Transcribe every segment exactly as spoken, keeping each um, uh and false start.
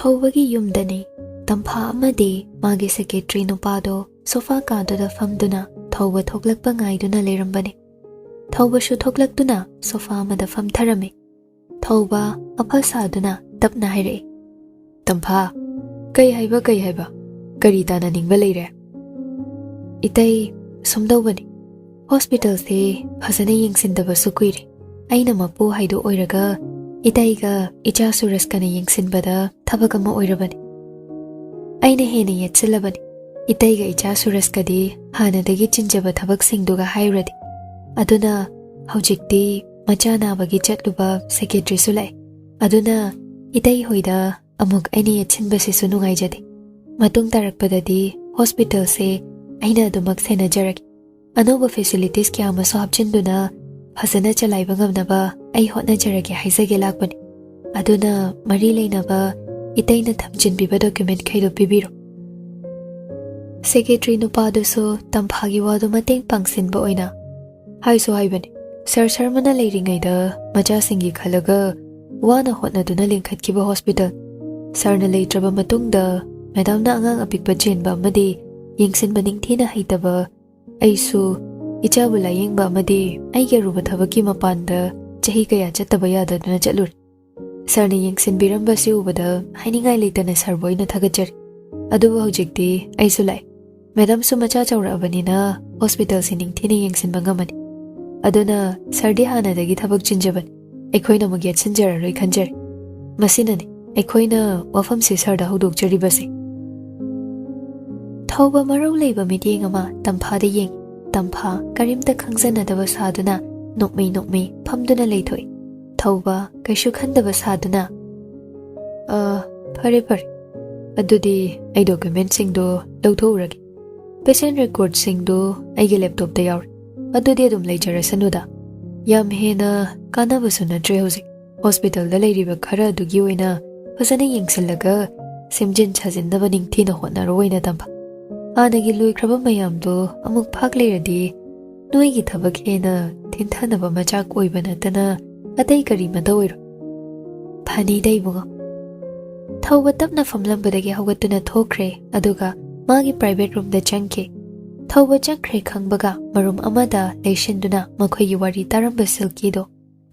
ꯊꯧꯕꯒꯤ ꯌꯨꯝꯗꯅꯤ꯫ ꯇꯝꯐꯥ ꯑꯃꯗꯤ ꯃꯥꯒꯤ ꯁꯦꯀ꯭ꯔꯦꯇꯔꯤ ꯅꯨꯄꯥꯗꯣ ꯁꯣꯐꯥ ꯀꯥꯗꯨꯗ ꯐꯝꯗꯨꯅ ꯊꯧꯕ ꯊꯣꯛꯂꯛꯄ ꯉꯥꯏꯗꯨꯅ ꯂꯩꯔꯝꯕꯅꯤ꯫ ꯊꯧꯕꯁꯨ ꯊꯣꯛꯂꯛꯇꯨꯅ ꯁꯣꯐꯥ ꯑꯃꯗ ꯐꯝꯊꯔꯝꯃꯤ꯫ ꯊꯧꯕ ꯑꯐ ꯁꯥꯗꯨꯅ ꯇꯞꯅ ꯍꯥꯏꯔꯛꯏ, "ꯇꯝꯐꯥ, ꯀꯩ ꯍꯥꯏꯕ, ꯀꯩ ꯍꯥꯏꯕ? ꯀꯔꯤ ꯇꯥꯟꯅꯅꯤꯡꯕ ꯂꯩꯔꯦ?" "ꯏꯇꯩ, ꯁꯨꯝ ꯇꯧꯕꯅꯤ, ꯍꯣꯁꯄꯤꯇꯥꯜꯁꯦ ꯐꯖꯅ ꯌꯦꯡꯁꯤꯟꯗꯕꯁꯨ ꯀꯨꯏꯔꯦ꯫ ꯑꯩꯅ ꯃꯄꯨ ꯍꯥꯏꯗꯣ ꯑꯣꯏꯔꯒ ꯏꯇꯩꯒ ꯏꯆꯥ ꯁꯨꯔꯖꯀꯅ ꯌꯦꯡꯁꯤꯟꯕꯗ ꯊꯕꯛ ꯑꯃ ꯑꯣꯏꯔꯕꯅꯤ꯫ ꯑꯩꯅ ꯍꯦꯟꯅ ꯌꯦꯠꯁꯤꯜꯂꯕꯅꯤ꯫ ꯏꯇꯩꯒ ꯏꯆꯥ ꯁꯨꯔꯖꯀꯗꯤ ꯍꯥꯟꯅꯗꯒꯤ ꯆꯤꯟꯖꯕ ꯊꯕꯛꯁꯤꯡꯗꯨꯒ ꯍꯥꯏꯔꯨꯔꯗꯤ꯫ ꯑꯗꯨꯅ ꯍꯧꯖꯤꯛꯇꯤ ꯃꯆꯥ ꯅꯥꯕꯒꯤ ꯆꯠꯂꯨꯕ ꯁꯦꯀ꯭ꯔꯦꯇꯔꯤꯁꯨ ꯂꯥꯛꯑꯦ꯫ ꯑꯗꯨꯅ ꯏꯇꯩ ꯍꯣꯏꯗ ꯑꯃꯨꯛ ꯑꯩꯅ ꯌꯦꯠꯁꯤꯟꯕꯁꯤꯁꯨ ꯅꯨꯡꯉꯥꯏꯖꯗꯦ꯫ ꯃꯇꯨꯡ ꯇꯥꯔꯛꯄꯗꯗꯤ ꯍꯣꯁꯄꯤꯇꯥꯜꯁꯦ ꯑꯩꯅ ꯑꯗꯨꯃꯛ ꯁꯦꯟꯅꯖꯔꯒꯦ꯫ ꯑꯅꯧꯕ ꯐꯦꯁꯤꯂꯤꯇꯤꯁ ꯀꯌꯥ ꯑꯃꯁꯨ ꯍꯥꯞꯆꯤꯟꯗꯨꯅ ꯐꯖꯅ ꯆꯂꯥꯏꯕ ꯉꯝꯅꯕ ꯑꯩ ꯍꯣꯠꯅꯖꯔꯒꯦ ꯍꯥꯏꯖꯒꯦ ꯂꯥꯛꯄꯅꯤ꯫ ꯑꯗꯨꯅ ꯃꯔꯤ ꯂꯩꯅꯕ ꯏꯇꯩꯅ ꯊꯝꯖꯤꯟꯕꯤꯕ ꯗꯣꯀꯨꯃꯦꯟꯈꯩꯗꯣ ꯄꯤꯕꯤꯔꯣ꯫" ꯁꯦꯀ꯭ꯔꯦꯇꯔꯤ ꯅꯨꯄꯥꯗꯨꯁꯨ ꯇꯝꯐꯥꯒꯤ ꯋꯥꯗꯨ ꯃꯇꯦꯡ ꯄꯥꯡꯁꯤꯟꯕ ꯑꯣꯏꯅ ꯍꯥꯏꯁꯨ ꯍꯥꯏꯕꯅꯤ, "ꯁꯥꯔ ꯁꯔꯃꯅ ꯂꯩꯔꯤꯉꯩꯗ ꯃꯆꯥꯁꯤꯡꯒꯤ ꯈꯜꯂꯒ ꯋꯥꯅ ꯍꯣꯠꯅꯗꯨꯅ ꯂꯤꯡꯈꯠꯈꯤꯕ ꯍꯣꯁꯄꯤꯇꯥꯜ, ꯁꯥꯔꯅ ꯂꯩꯇ꯭ꯔꯕ ꯃꯇꯨꯡꯗ ꯃꯦꯗꯥꯝꯅ ꯑꯉꯥꯡ ꯑꯄꯤꯛꯄ ꯆꯦꯟꯕ ꯑꯃꯗꯤ ꯌꯦꯡꯁꯤꯟꯕ ꯅꯤꯡꯊꯤꯅ ꯍꯩꯇꯕ ꯑꯩꯁꯨ ꯏꯆꯥꯕꯨ ꯂꯥꯌꯦꯡꯕ ꯑꯃꯗꯤ ꯑꯩꯒꯤ ꯑꯔꯨꯕ ꯊꯕꯛꯀꯤ ꯃꯄꯥꯟꯗ ꯆꯍꯤ ꯀꯌꯥ ꯆꯠꯇꯕ ꯌꯥꯗꯗꯨꯅ ꯆꯠꯂꯨꯔꯦ꯫ ꯁꯥꯔꯅ ꯌꯦꯡꯁꯤꯟꯕꯤꯔꯝꯕꯁꯤ ꯎꯕꯗ ꯍꯥꯏꯅꯤꯡꯉꯥꯏ ꯂꯩꯇꯅ ꯁꯥꯔꯕꯨ ꯑꯩꯅ ꯊꯥꯒꯠꯆꯔꯤ꯫ ꯑꯗꯨꯕꯨ ꯍꯧꯖꯤꯛꯇꯤ ꯑꯩꯁꯨ ꯂꯥꯛꯑꯦ꯫ ꯃꯦꯗꯥꯝꯁꯨ ꯃꯆꯥ ꯆꯥꯎꯔꯛꯑꯕꯅꯤꯅ ꯍꯣꯁꯄꯤꯇꯥꯜꯁꯤ ꯅꯤꯡꯊꯤꯅ ꯌꯦꯡꯁꯤꯟꯕ ꯉꯝꯃꯅꯤ꯫ ꯑꯗꯨꯅ ꯁꯥꯔꯗꯤ ꯍꯥꯟꯅꯗꯒꯤ ꯊꯕꯛ ꯆꯤꯟꯖꯕꯅꯤ꯫ ꯑꯩꯈꯣꯏꯅ ꯑꯃꯨꯛ ꯌꯦꯠꯁꯤꯟꯖꯔꯔꯣꯏ ꯈꯟꯖꯔꯤ꯫ ꯃꯁꯤꯅꯅꯤ ꯑꯩꯈꯣꯏꯅ ꯋꯥꯐꯝꯁꯤ ꯁꯥꯔꯗ ꯍꯧꯗꯣꯛꯆꯔꯤꯕꯁꯦ꯫" ꯊꯧꯕ ꯃꯔꯧ ꯂꯩꯕ ꯃꯤꯠꯌꯦꯡ ꯑꯃ ꯇꯝꯐꯥꯗ ꯌꯦꯡꯏ꯫ ꯇꯝꯐꯥ ꯀꯔꯤꯝꯇ ꯈꯪꯖꯅꯗꯕ ꯁꯥꯗꯨꯅ ꯅꯣꯛꯃꯤ ꯅꯣꯛꯃꯤ ꯐꯝꯗꯨꯅ ꯂꯩꯊꯣꯛꯏ꯫ ꯊꯧꯕ ꯀꯩꯁꯨ ꯈꯟꯗꯕ ꯁꯥꯗꯨꯅ, "ꯑ, ꯐꯔꯦ ꯐꯔꯦ, ꯑꯗꯨꯗꯤ ꯑꯩ ꯗꯣꯀꯨꯃꯦꯟꯁꯤꯡꯗꯣ ꯂꯧꯊꯣꯛꯎꯔꯒꯦ꯫ ꯄꯦꯁꯦꯟ ꯔꯦꯀꯣꯔꯗꯁꯤꯡꯗꯣ ꯑꯩꯒꯤ ꯂꯦꯞꯇꯣꯞꯇ ꯌꯥꯎꯔꯦ꯫ ꯑꯗꯨꯗꯤ ꯑꯗꯨꯝ ꯂꯩꯖꯔꯁꯅꯨꯗ꯫ ꯌꯥꯝ ꯍꯦꯟꯅ ꯀꯥꯟꯅꯕꯁꯨ ꯅꯠꯇ꯭ꯔꯦ ꯍꯧꯖꯤꯛ꯫ ꯍꯣꯁꯄꯤꯇꯥꯜꯗ ꯂꯩꯔꯤꯕ ꯈꯔ ꯑꯗꯨꯒꯤ ꯑꯣꯏꯅ ꯐꯖꯅ ꯌꯦꯡꯁꯤꯜꯂꯒ ꯁꯦꯝꯖꯤꯟ ꯁꯥꯖꯤꯟꯅꯕ ꯅꯤꯡꯊꯤꯅ ꯍꯣꯠꯅꯔꯣ ꯑꯣꯏꯅ ꯇꯝꯕ꯫ ꯍꯥꯟꯅꯒꯤ ꯂꯣꯏꯈ꯭ꯔꯕ ꯃꯌꯥꯝꯗꯣ ꯑꯃꯨꯛ ꯐꯥꯛ ꯂꯩꯔꯗꯤ ꯅꯣꯏꯒꯤ ꯊꯕꯛ ꯍꯦꯟꯅ ꯊꯤꯟꯊꯅꯕ ꯃꯆꯥꯛ ꯑꯣꯏꯕ ꯅꯠꯇꯅ ꯑꯇꯩ ꯀꯔꯤꯃꯇ ꯑꯣꯏꯔꯣꯏ꯫" "ꯐꯅꯤꯗ ꯏꯕꯨꯡꯉꯣ꯫" ꯊꯧꯕ ꯇꯞꯅ ꯐꯝꯂꯝꯕꯗꯒꯤ ꯍꯧꯒꯠꯇꯨꯅ ꯊꯣꯛꯈ꯭ꯔꯦ, ꯑꯗꯨꯒ ꯃꯥꯒꯤ private roomꯗ ꯆꯪꯈꯤ꯫ ꯊꯧꯕ ꯆꯪꯈ꯭ꯔꯦ ꯈꯪꯕꯒ ꯃꯔꯨꯝ ꯑꯃꯗ ꯂꯩꯁꯤꯟꯗꯨꯅ ꯃꯈꯣꯏꯒꯤ ꯋꯥꯔꯤ ꯇꯥꯔꯝꯕ ꯁꯤꯜꯀꯤꯗꯣ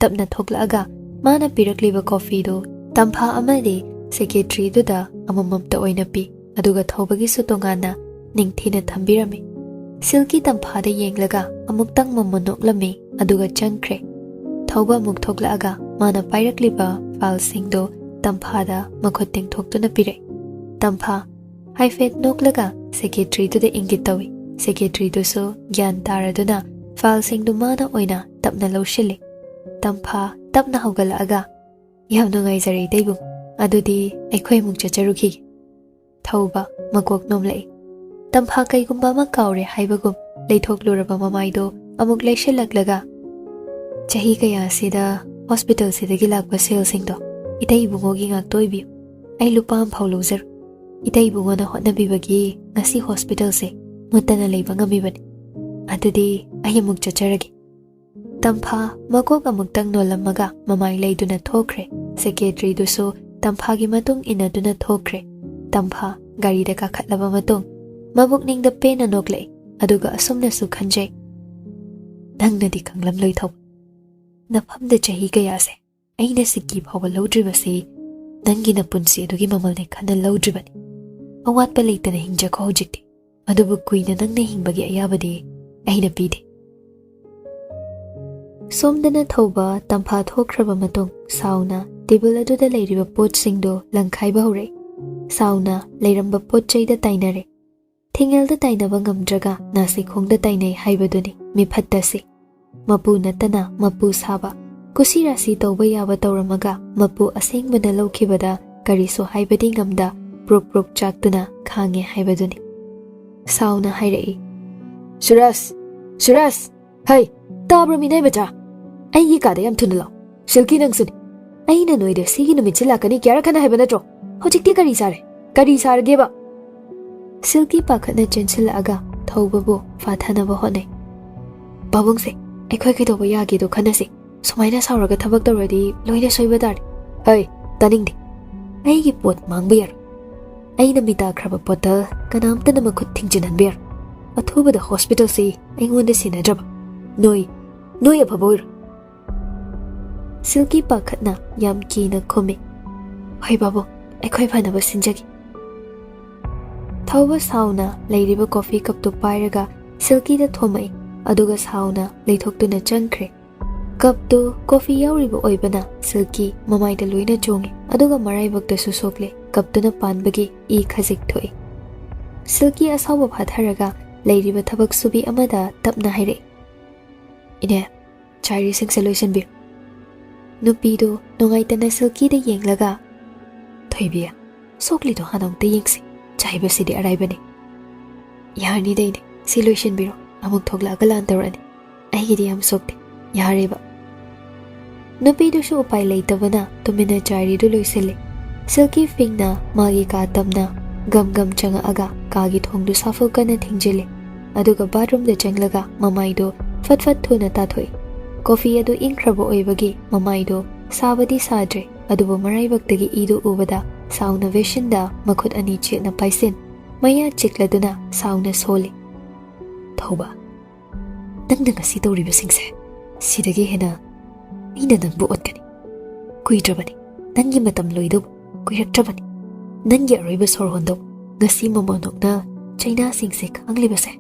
ꯇꯞꯅ ꯊꯣꯛꯂꯛꯑꯒ ꯃꯥꯅ ꯄꯤꯔꯛꯂꯤꯕ coffeeꯗꯨ ꯇꯝꯐꯥ ꯑꯃꯗꯤ secretaryꯗꯨꯗ ꯑꯃꯃꯝꯇ ꯑꯣꯏꯅ ꯄꯤ, ꯑꯗꯨꯒ ꯊꯧꯕꯒꯤꯁꯨ ꯇꯣꯉꯥꯟꯅ ꯅꯤꯡꯊꯤꯅ ꯊꯝꯕꯤꯔꯝꯃꯤ꯫ ꯁꯤꯜꯀꯤ ꯇꯝꯐꯥꯗ ꯌꯦꯡꯂꯒ ꯑꯃꯨꯛꯇꯪ ꯃꯃꯣꯟ ꯅꯣꯛꯂꯝꯃꯤ, ꯑꯗꯨꯒ ꯆꯪꯈ꯭ꯔꯦ꯫ ꯊꯧꯕ ꯑꯃꯨꯛ ꯊꯣꯛꯂꯛꯑꯒ ꯃꯥꯅ ꯄꯥꯏꯔꯛꯂꯤꯕ fileꯁꯤꯡꯗꯣ ꯇꯝꯐꯥꯗ ꯃꯈꯨꯠ ꯇꯤꯡꯊꯣꯛꯇꯨꯅ ꯄꯤꯔꯛꯏ꯫ ꯇꯝꯐꯥ ꯍꯥꯏꯐꯦꯠ ꯅꯣꯛꯂꯒ secretaryꯗꯨꯗ ꯏꯪꯒꯤꯠ ꯇꯧꯏ꯫ Secretaryꯗꯨꯁꯨ ꯒ꯭ꯌꯥꯟ ꯇꯥꯔꯗꯨꯅ fileꯁꯤꯡꯗꯨ ꯃꯥꯅ ꯑꯣꯏꯅ ꯇꯞꯅ ꯂꯧꯁꯤꯜꯂꯤ꯫ ꯇꯝꯐꯥ ꯇꯞꯅ ꯍꯧꯒꯠꯂꯛꯑꯒ, "ꯌꯥꯝ ꯅꯨꯡꯉꯥꯏꯖꯔꯦ ꯏꯇꯩꯕꯨꯡ, ꯑꯗꯨꯗꯤ ꯑꯩꯈꯣꯏ ꯑꯃꯨꯛ ꯆꯠꯆꯔꯨꯈꯤꯒꯦ"꯫ ꯊꯧꯕ ꯃꯀꯣꯛ ꯅꯣꯝꯂꯛꯏ꯫ ꯇꯝꯐꯥ ꯀꯩꯒꯨꯝꯕ ꯑꯃ ꯀꯥꯎꯔꯦ ꯍꯥꯏꯕꯒꯨꯝ ꯂꯩꯊꯣꯛꯂꯨꯔꯕ ꯃꯃꯥꯏꯗꯣ ꯑꯃꯨꯛ ꯂꯩꯁꯤꯜꯂꯛꯂꯒ, "ꯆꯍꯤ ꯀꯌꯥꯁꯤꯗ hospitalꯁꯤꯗꯒꯤ ꯂꯥꯛꯄ ꯁꯦꯜꯁꯤꯡꯗꯣ ꯏꯇꯩ ꯏꯕꯨꯡꯉꯣꯒꯤ ꯉꯥꯛꯇ ꯑꯣꯏꯕꯤꯌꯨ꯫ ꯑꯩ ꯂꯨꯄꯥ ꯑꯃꯐꯥꯎ ꯂꯧꯖꯔꯣꯏ꯫ ꯏꯇꯩ ꯏꯕꯨꯡꯉꯣꯅ ꯍꯣꯠꯅꯕꯤꯕꯒꯤ ꯉꯁꯤ hospitalꯁꯦ ꯃꯨꯠꯇꯅ ꯂꯩꯕ ꯉꯝꯃꯤꯕꯅꯤ꯫ ꯑꯗꯨꯗꯤ ꯑꯩ ꯑꯃꯨꯛ ꯆꯠꯆꯔꯒꯦ"꯫ ꯇꯝꯐꯥ ꯃꯀꯣꯛ ꯑꯃꯨꯛꯇꯪ ꯅꯣꯜꯂꯝꯃꯒ ꯃꯃꯥꯏ ꯂꯩꯗꯨꯅ ꯊꯣꯛꯈ꯭ꯔꯦ꯫ Secretaryꯗꯨꯁꯨ ꯇꯝꯐꯥꯒꯤ ꯃꯇꯨꯡ ꯏꯟꯅꯗꯨꯅ ꯊꯣꯛꯈ꯭ꯔꯦ꯫ ꯇꯝꯐꯥ ꯒꯥꯔꯤꯗ ꯀꯥꯈꯠꯂꯕ ꯃꯇꯨꯡ ꯃꯕꯨꯛꯅꯤꯡꯗ ꯄꯦꯟꯅ ꯅꯣꯛꯂꯛꯏ, ꯑꯗꯨꯒ ꯑꯁꯨꯝꯅꯁꯨ ꯈꯟꯖꯩ, "ꯅꯪꯅꯗꯤ ꯈꯪꯂꯝꯂꯣꯏ ꯊꯧꯕ꯫ ꯅꯐꯝꯗ ꯆꯍꯤ ꯀꯌꯥꯁꯦ ꯑꯩꯅ ꯁꯤꯀꯤ ꯐꯥꯎꯕ ꯂꯧꯗ꯭ꯔꯤꯕꯁꯤ ꯅꯪꯒꯤ ꯅꯄꯨꯟꯁꯤ ꯑꯗꯨꯒꯤ ꯃꯃꯜꯅꯦ ꯈꯟꯅ ꯂꯧꯗ꯭ꯔꯤꯕꯅꯤ꯫ ꯑꯋꯥꯠꯄ ꯂꯩꯇꯅ ꯍꯤꯡꯖꯈꯣ ꯍꯧꯖꯤꯛꯇꯤ, ꯑꯗꯨꯕꯨ ꯀꯨꯏꯅ ꯅꯪꯅ ꯍꯤꯡꯕꯒꯤ ꯑꯌꯥꯕꯗꯤ ꯑꯩꯅ ꯄꯤꯗꯦ"꯫ ꯁꯣꯝꯗꯅ ꯊꯧꯕ ꯇꯝꯐꯥ ꯊꯣꯛꯈ꯭ꯔꯕ ꯃꯇꯨꯡ ꯁꯥꯎꯅ table ꯑꯗꯨꯗ ꯂꯩꯔꯤꯕ ꯄꯣꯠꯁꯤꯡꯗꯨ ꯂꯪꯈꯥꯏꯕ ꯍꯧꯔꯛꯏ꯫ ꯁꯥꯎꯅ ꯂꯩꯔꯝꯕ ꯄꯣꯠ ꯆꯩꯗ ꯇꯥꯏꯅꯔꯦ꯫ ꯊꯤꯡꯉꯦꯜꯗ ꯇꯥꯏꯅꯕ ꯉꯝꯗ꯭ꯔꯒ ꯅꯥꯁꯤꯈꯣꯡꯗ ꯇꯥꯏꯅꯩ ꯍꯥꯏꯕꯗꯨꯅꯤ ꯃꯤꯐꯠꯇꯁꯤ꯫ ꯃꯄꯨ ꯅꯠꯇꯅ ꯃꯄꯨ ꯁꯥꯕ, ꯀꯨꯁꯤ ꯔꯥꯁꯤ ꯇꯧꯕ ꯌꯥꯕ ꯇꯧꯔꯝꯃꯒ ꯃꯄꯨ ꯑꯁꯦꯡꯕꯅ ꯂꯧꯈꯤꯕꯗ ꯀꯔꯤꯁꯨ ꯍꯥꯏꯕꯗꯤ ꯉꯝꯗ ꯄ꯭ꯔꯨꯞ ꯄ꯭ꯔꯨꯞ ꯆꯥꯛꯇꯨꯅ ꯈꯥꯡꯉꯦ ꯍꯥꯏꯕꯗꯨꯅꯤ꯫ ꯁꯥꯎꯅ ꯍꯥꯏꯔꯛꯏ, "ꯁꯨꯔꯖ! ꯁꯨꯔꯖ! ꯍꯩ, ꯇꯥꯕ꯭ꯔꯣ ꯃꯤꯅꯥꯏ ꯃꯆꯥ? ꯑꯩꯒꯤ ꯀꯥꯗ ꯌꯥꯝ ꯊꯨꯅ ꯂꯥꯛꯑꯣ꯫ ꯁꯤꯜꯀꯤ, ꯅꯪꯁꯨꯅꯤ꯫ ꯑꯩꯅ ꯅꯣꯏꯗ ꯁꯤꯒꯤ ꯅꯨꯃꯤꯠꯁꯤ ꯂꯥꯛꯀꯅꯤ ꯀꯌꯥꯔꯛ ꯍꯟꯅ ꯍꯥꯏꯕ ꯅꯠꯇ꯭ꯔꯣ? ꯍꯧꯖꯤꯛꯇꯤ ꯀꯔꯤ ꯁꯥꯔꯦ? ꯀꯔꯤ ꯁꯥꯔꯒꯦꯕ?" ꯁꯤꯜꯀꯤ ꯄꯥꯈꯠꯅ ꯆꯦꯟꯁꯤꯜꯂꯛꯑꯒ ꯊꯧꯕꯕꯨ ꯐꯥꯊꯅꯕ ꯍꯣꯠꯅꯩ꯫ "ꯄꯥꯕꯨꯡꯁꯦ, ꯑꯩꯈꯣꯏ ꯀꯩꯗꯧꯕ ꯌꯥꯒꯦꯗꯣ ꯈꯟꯅꯁꯤ꯫ ꯁꯨꯃꯥꯏꯅ ꯁꯥꯎꯔꯒ ꯊꯕꯛ ꯇꯧꯔꯗꯤ ꯂꯣꯏꯅ ꯁꯣꯏꯕ ꯇꯥꯔꯦ"꯫ "ꯍꯩ, ꯇꯥꯅꯤꯡꯗꯦ꯫ ꯑꯩꯒꯤ ꯄꯣꯠ ꯃꯥꯡꯕ ꯌꯥꯔꯣꯏ꯫ ꯑꯩꯅ ꯃꯤ ꯇꯥꯈ꯭ꯔꯕ ꯄꯣꯠꯇ ꯀꯅꯥꯝꯇꯅ ꯃꯈꯨꯠ ꯊꯤꯡꯖꯤꯟꯍꯟꯕ ꯌꯥꯔꯣꯏ꯫ ꯑꯊꯨꯕꯗ ꯍꯣꯁꯄꯤꯇꯥꯜꯁꯤ ꯑꯩꯉꯣꯟꯗ ꯁꯤꯟꯅꯗ꯭ꯔꯕ ꯅꯣꯏ, ꯅꯣꯏ ꯑꯐꯕ ꯑꯣꯏꯔꯣꯏ꯫ ꯁꯤꯜꯀꯤ ꯄꯥꯈꯠꯅ ꯌꯥꯝ ꯀꯤꯅ ꯈꯨꯝꯃꯤ, "ꯍꯣꯏ ꯕꯥꯕꯨ, ꯑꯩꯈꯣꯏ ꯐꯅꯕ ꯁꯤꯟꯖꯒꯦ"꯫ ꯊꯧꯕ ꯁꯥꯎꯅ ꯂꯩꯔꯤꯕ ꯀꯣꯐꯤ ꯀꯞꯇꯨ ꯄꯥꯏꯔꯒ ꯁꯤꯜꯀꯤꯗ ꯊꯣꯝꯃꯛꯏ, ꯑꯗꯨꯒ ꯁꯥꯎꯅ ꯂꯩꯊꯣꯛꯇꯨꯅ ꯆꯪꯈ꯭ꯔꯦ꯫ ꯀꯞꯇꯨ ꯀꯣꯐꯤ ꯌꯥꯎꯔꯤꯕ ꯑꯣꯏꯕꯅ ꯁꯤꯜꯀꯤ ꯃꯃꯥꯏꯗ ꯂꯣꯏꯅ ꯆꯣꯡꯉꯤ, ꯑꯗꯨꯒ ꯃꯔꯥꯏꯕꯛꯇꯁꯨ ꯁꯣꯛꯂꯦ꯫ ꯀꯞꯇꯨꯅ ꯄꯥꯟꯕꯒꯤ ꯏ ꯈꯖꯤꯛ ꯊꯣꯛꯏ꯫ ꯁꯤꯜꯀꯤ ꯑꯁꯥꯎꯕ ꯐꯥꯊꯔꯒ ꯂꯩꯔꯤꯕ ꯊꯕꯛ ꯁꯨꯕꯤ ꯑꯃꯗ ꯇꯞꯅ ꯍꯥꯏꯔꯛꯏ, "ꯏꯅꯦ, ꯆꯥꯏꯔꯤꯁꯤꯡꯁꯦ ꯂꯣꯏꯁꯤꯟꯕꯤꯔꯣ"꯫ ꯅꯨꯄꯤꯗꯨ ꯅꯨꯡꯉꯥꯏꯇꯅ ꯁꯤꯜꯀꯤꯗ ꯌꯦꯡꯂꯒ, "ꯊꯣꯏꯕꯤ, ꯁꯣꯛꯂꯤꯗꯣ ꯍꯥꯟꯅ ꯑꯃꯨꯛꯇ ꯌꯦꯡꯁꯤ, ꯆꯥꯏꯕꯁꯤꯗꯤ ꯑꯔꯥꯏꯕꯅꯤ"꯫ "ꯌꯥꯔꯅꯤꯗ ꯏꯅꯦ, ꯁꯤ ꯂꯣꯏꯁꯤꯟꯕꯤꯔꯣ, ꯑꯃꯨꯛ ꯊꯣꯛꯂꯛꯑꯒ ꯂꯥꯟ ꯇꯧꯔꯛꯑꯅꯤ, ꯑꯩꯒꯤꯗꯤ ꯌꯥꯝ ꯁꯣꯛꯇꯦ, ꯌꯥꯔꯦꯕ"꯫ ꯅꯨꯄꯤꯗꯨꯁꯨ ꯎꯄꯥꯏ ꯂꯩꯇꯕꯅ ꯇꯨꯃꯤꯟꯅ ꯆꯥꯏꯔꯤꯗꯨ ꯂꯣꯏꯁꯤꯜꯂꯤ꯫ ꯁꯤꯜꯀꯤ ꯐꯤꯡꯅ ꯃꯥꯒꯤ ꯀꯥ ꯇꯝꯅ ꯒꯝ ꯒꯝ ꯆꯪꯉꯛꯑꯒ ꯀꯥꯒꯤ ꯊꯣꯡꯗꯨ ꯁꯥꯐꯨ ꯀꯟꯅ ꯊꯤꯡꯖꯤꯜꯂꯤ꯫ ꯑꯗꯨꯒ ꯕꯥꯠꯔꯨꯝꯗ ꯆꯪꯂꯒ ꯃꯃꯥꯏꯗꯨ ꯐꯠ ꯐꯠ ꯊꯨꯅ ꯇꯥꯊꯣꯛꯏ꯫ ꯀꯣꯐꯤ ꯑꯗꯨ ꯏꯪꯈ꯭ꯔꯕ ꯑꯣꯏꯕꯒꯤ ꯃꯃꯥꯏꯗꯨ ꯁꯥꯕꯗꯤ ꯁꯥꯗ꯭ꯔꯦ, ꯑꯗꯨꯕꯨ ꯃꯔꯥꯏꯕꯛꯇꯒꯤ ꯏꯗꯨ ꯎꯕꯗ ꯁꯥꯎꯅ ꯕꯦꯁꯤꯟꯗ ꯃꯈꯨꯠ ꯑꯅꯤ ꯆꯦꯠꯅ ꯄꯥꯏꯁꯤꯟ, ꯃꯌꯥ ꯆꯤꯛꯂꯗꯨꯅ ꯁꯥꯎꯅ ꯁꯣꯜꯂꯤ, "ꯊꯧꯕ, ꯅꯪꯅ ꯉꯁꯤ ꯇꯧꯔꯤꯕꯁꯤꯡꯁꯦ, ꯁꯤꯗꯒꯤ ꯍꯦꯟꯅ ꯑꯩꯅ ꯅꯪꯕꯨ ꯑꯣꯠꯀꯅꯤ꯫ ꯀꯨꯏꯗ꯭ꯔꯕꯅꯤ, ꯅꯪꯒꯤ ꯃꯇꯝ ꯂꯣꯏꯗꯧꯕ ꯀꯨꯏꯔꯛꯇ꯭ꯔꯕꯅꯤ꯫ ꯅꯪꯒꯤ ꯑꯔꯣꯏꯕ ꯁꯣꯔ ꯍꯣꯟꯗꯧꯕ꯫ ꯉꯁꯤ ꯃꯃꯥꯅꯣꯛꯅ ꯆꯩꯅꯥꯁꯤꯡꯁꯦ ꯈꯥꯡꯂꯤꯕꯁꯦ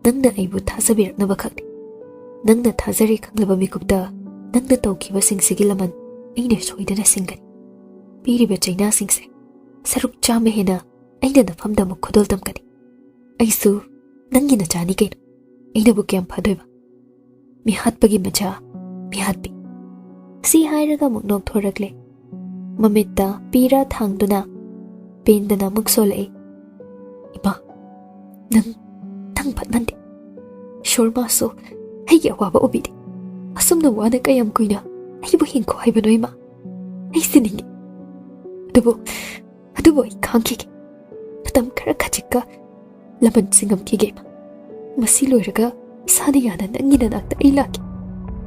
ꯅꯪꯅ ꯑꯩꯕꯨ ꯊꯥꯖꯕꯤꯔꯛꯅꯕ ꯈꯛꯅꯤ꯫ ꯅꯪꯅ ꯊꯥꯖꯔꯦ ꯈꯪꯂꯕ ꯃꯤꯀꯨꯞꯇ ꯅꯪꯅ ꯇꯧꯈꯤꯕꯁꯤꯡꯁꯤꯒꯤ ꯂꯃꯟ ꯑꯩꯅ ꯁꯣꯏꯗꯅ ꯁꯤꯡꯒꯅꯤ꯫ ꯄꯤꯔꯤꯕ ꯆꯩꯅꯥꯁꯤꯡꯁꯦ ꯁꯔꯨꯛ ꯆꯥꯝꯃ ꯍꯦꯟꯅ ꯑꯩꯅ ꯅꯐꯝꯗ ꯑꯃꯨꯛ ꯈꯨꯗꯣꯜ ꯇꯝꯒꯅꯤ꯫ ꯑꯩꯁꯨ ꯅꯪꯒꯤ ꯅꯆꯥꯅꯤ ꯀꯩꯅꯣ꯫ ꯑꯩꯅꯕꯨ ꯀꯌꯥꯝ ꯐꯗꯣꯏꯕ? ꯃꯤꯍꯥꯠꯄꯒꯤ ꯃꯆꯥ, ꯃꯤꯍꯥꯠꯄꯤ"꯫ ꯁꯤ ꯍꯥꯏꯔꯒ ꯑꯃꯨꯛ ꯅꯣꯛꯊꯣꯔꯛꯂꯦ꯫ ꯃꯃꯤꯠꯇ ꯄꯤꯔꯥ ꯊꯥꯡꯗꯨꯅ ꯄꯦꯟꯗꯅ ꯑꯃꯨꯛ ꯁꯣꯜꯂꯛꯏ, "ꯏꯃꯥ, ꯅꯪ, ꯅꯪ ꯐꯠꯃꯟꯗꯦ꯫ ꯁꯣꯔꯃꯥꯁꯨ ꯑꯩꯒꯤ ꯑꯋꯥꯕ ꯎꯕꯤꯗꯦ꯫ ꯑꯁꯨꯝꯅ ꯋꯥꯅ ꯀꯌꯥꯝ ꯀꯨꯏꯅ ꯑꯩꯕꯨ ꯍꯤꯡꯈꯣ ꯍꯥꯏꯕꯅꯣ, ꯏꯃꯥ? ꯑꯩ ꯁꯤꯅꯤꯡꯉꯤ꯫ ꯑꯗꯨꯕꯨ, ꯑꯗꯨꯕꯨ ꯑꯩ ꯈꯥꯡꯈꯤꯒꯦ꯫ ꯃꯇꯝ ꯈꯔ ꯈꯖꯤꯛꯀ ꯂꯃꯟ ꯆꯤꯡꯉꯝꯈꯤꯒꯦ, ꯏꯃꯥ꯫ ꯃꯁꯤ ꯂꯣꯏꯔꯒ ꯏꯁꯥꯅ ꯌꯥꯅ ꯅꯪꯒꯤ ꯅꯅꯥꯛꯇ ꯑꯩ ꯂꯥꯛꯀꯦ꯫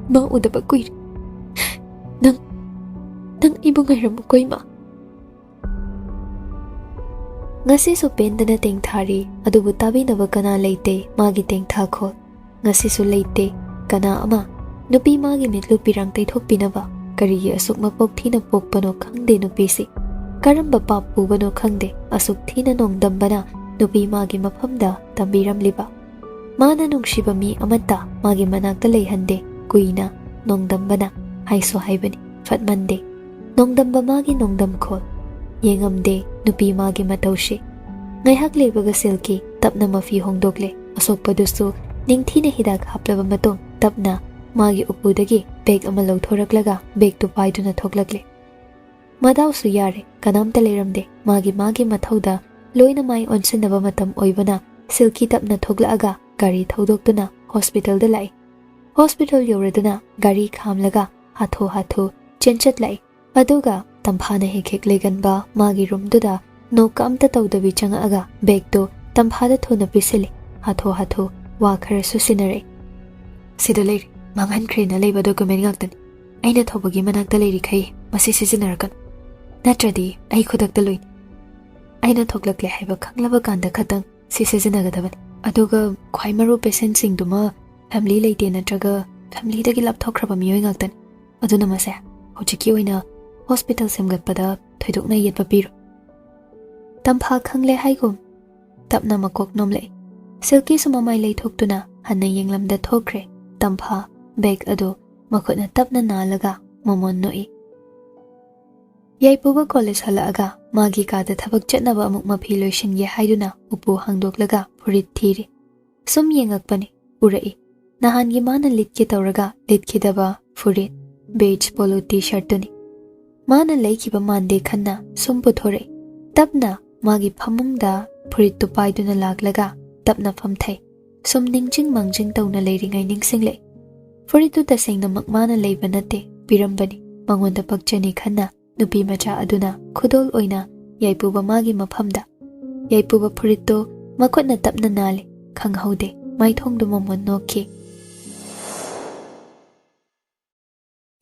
ꯏꯃꯥ ꯎꯗꯕ ꯀꯨꯏꯔꯦ꯫ ꯅꯪ, ꯅꯪ ꯑꯩꯕꯨ ꯉꯥꯏꯔꯝꯃꯨꯀꯣ, ꯏꯃꯥ"꯫ ꯉꯁꯤꯁꯨ ꯄꯦꯟꯗꯅ ꯇꯦꯡꯊꯥꯔꯤ, ꯑꯗꯨꯕꯨ ꯇꯥꯕꯤꯅꯕ ꯀꯅꯥ ꯂꯩꯇꯦ ꯃꯥꯒꯤ ꯇꯦꯡꯊꯥꯈꯣꯜ꯫ ꯉꯁꯤꯁꯨ ꯂꯩꯇꯦ ꯀꯅꯥ ꯑꯃ ꯅꯨꯄꯤ ꯃꯥꯒꯤ ꯃꯤꯠꯂꯨ ꯄꯤꯔꯥꯡ ꯇꯩꯊꯣꯛꯄꯤꯅꯕ꯫ ꯀꯔꯤꯒꯤ ꯑꯁꯨꯛ ꯃꯄꯣꯛ ꯊꯤꯅ ꯄꯣꯛꯄꯅꯣ ꯈꯪꯗꯦ ꯅꯨꯄꯤꯁꯤ꯫ ꯀꯔꯝꯕ ꯄꯥꯞ ꯄꯨꯕꯅꯣ ꯈꯪꯗꯦ ꯑꯁꯨꯛ ꯊꯤꯅ ꯅꯣꯡꯗꯝꯕꯅ ꯅꯨꯄꯤ ꯃꯥꯒꯤ ꯃꯐꯝꯗ ꯇꯝꯕꯤꯔꯝꯂꯤꯕ꯫ ꯃꯥꯅ ꯅꯨꯡꯁꯤꯕ ꯃꯤ ꯑꯃꯠꯇ ꯃꯥꯒꯤ ꯃꯅꯥꯛꯇ ꯂꯩꯍꯟꯗꯦ ꯀꯨꯏꯅ꯫ ꯅꯣꯡꯗꯝꯕꯅ ꯍꯥꯏꯁꯨ ꯍꯥꯏꯕꯅꯤ, ꯐꯠꯃꯟꯗꯦ꯫ ꯅꯣꯡꯗꯝꯕ ꯃꯥꯒꯤ ꯅꯣꯡꯗꯝꯈꯣꯜ꯫ ꯌꯦꯡꯉꯝꯗꯦ ꯅꯨꯄꯤ ꯃꯥꯒꯤ ꯃꯇꯧꯁꯤ꯫ ꯉꯥꯏꯍꯥꯛ ꯂꯩꯕꯒ ꯁꯤꯜꯀꯤ ꯇꯞꯅ ꯃꯐꯤ ꯍꯣꯡꯗꯣꯛꯂꯦ꯫ ꯑꯁꯣꯛꯄꯗꯨꯁꯨ ꯅꯤꯡꯊꯤꯅ ꯍꯤꯗꯥꯛ ꯍꯥꯞꯂꯕ ꯃꯇꯨꯡ ꯇꯞꯅ ꯃꯥꯒꯤ ꯎꯄꯨꯗꯒꯤ ꯕꯦꯒ ꯑꯃ ꯂꯧꯊꯣꯔꯛꯂꯒ ꯕꯦꯒꯇꯨ ꯄꯥꯏꯗꯨꯅ ꯊꯣꯛꯂꯛꯂꯦ꯫ ꯃꯗꯥꯎꯁꯨ ꯌꯥꯔꯦ, ꯀꯅꯥꯝꯇ ꯂꯩꯔꯝꯗꯦ꯫ ꯃꯥꯒꯤ ꯃꯥꯒꯤ ꯃꯊꯧꯗ ꯂꯣꯏꯅ ꯃꯥꯏ ꯑꯣꯟꯁꯤꯟꯅꯕ ꯃꯇꯝ ꯑꯣꯏꯕꯅ ꯁꯤꯜꯀꯤ ꯇꯞꯅ ꯊꯣꯛꯂꯛꯑꯒ ꯒꯥꯔꯤ ꯊꯧꯗꯣꯛꯇꯨꯅ ꯍꯣꯁꯄꯤꯇꯥꯜꯗ ꯂꯥꯛꯏ꯫ ꯍꯣꯁꯄꯤꯇꯥꯜ ꯌꯧꯔꯗꯨꯅ ꯒꯥꯔꯤ ꯈꯥꯝꯂꯒ ꯍꯥꯊꯨ ꯍꯥꯊꯨ ꯆꯦꯟꯆꯠꯂꯛꯏ꯫ ꯑꯗꯨꯒ ꯇꯝꯐꯥꯅ ꯍꯦꯛ ꯍꯦꯛ ꯂꯩꯒꯟꯕ ꯃꯥꯒꯤ ꯔꯨꯝꯗꯨꯗ ꯅꯣꯛꯀ ꯑꯝꯇ ꯇꯧꯗꯕꯤ ꯆꯪꯉꯛꯑꯒ ꯕꯦꯒꯇꯨ ꯇꯝꯐꯥꯗ ꯊꯨꯅ ꯄꯤꯁꯤꯜꯂꯤ꯫ ꯍꯥꯊꯨ ꯍꯥꯊꯨ ꯋꯥ ꯈꯔꯁꯨ ꯁꯤꯟꯅꯔꯛꯏ꯫ "ꯁꯤꯗ ꯂꯩꯔꯦ, ꯃꯥꯡꯍꯟꯈ꯭ꯔꯦꯅ ꯂꯩꯕ ꯗꯣꯀꯨꯃꯦꯟ ꯉꯥꯛꯇꯅꯤ꯫ ꯑꯩꯅ ꯊꯧꯕꯒꯤ ꯃꯅꯥꯛꯇ ꯂꯩꯔꯤꯈꯩ ꯃꯁꯤ ꯁꯤꯖꯤꯟꯅꯔꯛꯀꯅꯨ, ꯅꯠꯇ꯭ꯔꯗꯤ ꯑꯩ ꯈꯨꯗꯛꯇ ꯂꯣꯏꯅꯤ꯫ ꯑꯩꯅ ꯊꯣꯛꯂꯛꯂꯦ ꯍꯥꯏꯕ ꯈꯪꯂꯕ ꯀꯥꯟꯗ ꯈꯛꯇꯪ ꯁꯤ ꯁꯤꯖꯤꯟꯅꯒꯗꯕꯅꯤ꯫ ꯑꯗꯨꯒ ꯈ꯭ꯋꯥꯏ ꯃꯔꯨ ꯄꯦꯁꯦꯟꯁꯤꯡꯗꯨꯃ ꯐꯦꯃꯤꯂꯤ ꯂꯩꯇꯦ ꯅꯠꯇ꯭ꯔꯒ ꯐꯦꯃꯤꯂꯤꯗꯒꯤ ꯂꯥꯞꯊꯣꯛꯈ꯭ꯔꯕ ꯃꯤꯑꯣꯏ ꯉꯥꯛꯇꯅꯤ꯫ ꯑꯗꯨꯅ ꯃꯁꯦ ꯍꯧꯖꯤꯛꯀꯤ ꯑꯣꯏꯅ ꯍꯣꯁꯄꯤꯇꯥꯜ ꯁꯦꯝꯒꯠꯄꯗ ꯊꯣꯏꯗꯣꯛꯅ ꯌꯦꯠꯄ ꯄꯤꯔꯣꯏ꯫" ꯇꯝꯐꯥ ꯈꯪꯂꯦ ꯍꯥꯏꯒꯨꯝ ꯇꯞꯅ ꯃꯀꯣꯛ ꯅꯣꯝꯂꯛꯏ꯫ ꯁꯤꯜꯀꯤꯁꯨ ꯃꯃꯥꯏ ꯂꯩꯊꯣꯛꯇꯨꯅ ꯍꯟꯅ ꯌꯦꯡꯂꯝꯗ ꯊꯣꯛꯈ꯭ꯔꯦ꯫ ꯇꯝꯐꯥ ꯕꯦꯒ ꯑꯗꯨ ꯃꯈꯨꯠꯅ ꯇꯞꯅ ꯅꯥꯜꯂꯒ ꯃꯃꯣꯟ ꯅꯣꯛꯏ꯫ ꯌꯥꯏꯄꯨꯕ ꯀꯣꯂꯦꯖ ꯍꯜꯂꯛꯑꯒ ꯃꯥꯒꯤ ꯀꯥꯗ ꯊꯕꯛ ꯆꯠꯅꯕ ꯑꯃꯨꯛ ꯃꯐꯤ ꯂꯣꯏꯁꯤꯟꯒꯦ ꯍꯥꯏꯗꯨꯅ ꯎꯄꯨ ꯍꯥꯡꯗꯣꯛꯂꯒ ꯐꯨꯔꯤꯠ ꯊꯤꯔꯤ꯫ ꯁꯨꯝ ꯌꯦꯡꯉꯛꯄꯅꯤ, ꯎꯔꯛꯏ꯫ ꯅꯍꯥꯟꯒꯤ ꯃꯥꯅ ꯂꯤꯠꯀꯦ ꯇꯧꯔꯒ ꯂꯤꯠꯈꯤꯗꯕ ꯐꯨꯔꯤꯠ, ꯕꯦꯖ ꯄꯣꯂꯣ ꯇꯤ ꯁꯔꯠꯇꯨꯅꯤ꯫ ꯃꯥꯅ ꯂꯩꯈꯤꯕ ꯃꯥꯟꯗꯦ ꯈꯟꯅ ꯁꯨꯝ ꯄꯨꯊꯣꯔꯛꯏ꯫ ꯇꯞꯅ ꯃꯥꯒꯤ ꯐꯃꯨꯡꯗ ꯐꯨꯔꯤꯠꯇꯨ ꯄꯥꯏꯗꯨꯅ ꯂꯥꯛꯂꯒ ꯇꯞꯅ ꯐꯝꯊꯩ꯫ ꯁꯨꯝ ꯅꯤꯡꯁꯤꯡ ꯃꯥꯡꯖꯤꯡ ꯇꯧꯅ ꯂꯩꯔꯤꯉꯩ ꯅꯤꯡꯁꯤꯡꯂꯛꯏ꯫ ꯐꯨꯔꯤꯠꯇꯨ ꯇꯁꯦꯡꯅꯃꯛ ꯃꯥꯅ ꯂꯩꯕ ꯅꯠꯇꯦ, ꯄꯤꯔꯝꯕꯅꯤ꯫ ꯃꯉꯣꯟꯗ ꯄꯛꯆꯅꯤ ꯈꯟꯅ ꯅꯨꯄꯤ ꯃꯆꯥ ꯑꯗꯨꯅ ꯈꯨꯗꯣꯜ ꯑꯣꯏꯅ ꯌꯥꯏꯄꯨꯕ ꯃꯥꯒꯤ ꯃꯐꯝꯗ꯫ ꯌꯥꯏꯄꯨꯕ ꯐꯨꯔꯤꯠꯇꯨ ꯃꯈꯨꯠꯅ ꯇꯞꯅ ꯅꯥꯜꯂꯤ, ꯈꯪꯍꯧꯗꯦ꯫ ꯃꯥꯏꯊꯣꯡꯗꯨ ꯃꯃꯣꯟ ꯅꯣꯛꯈꯤ꯫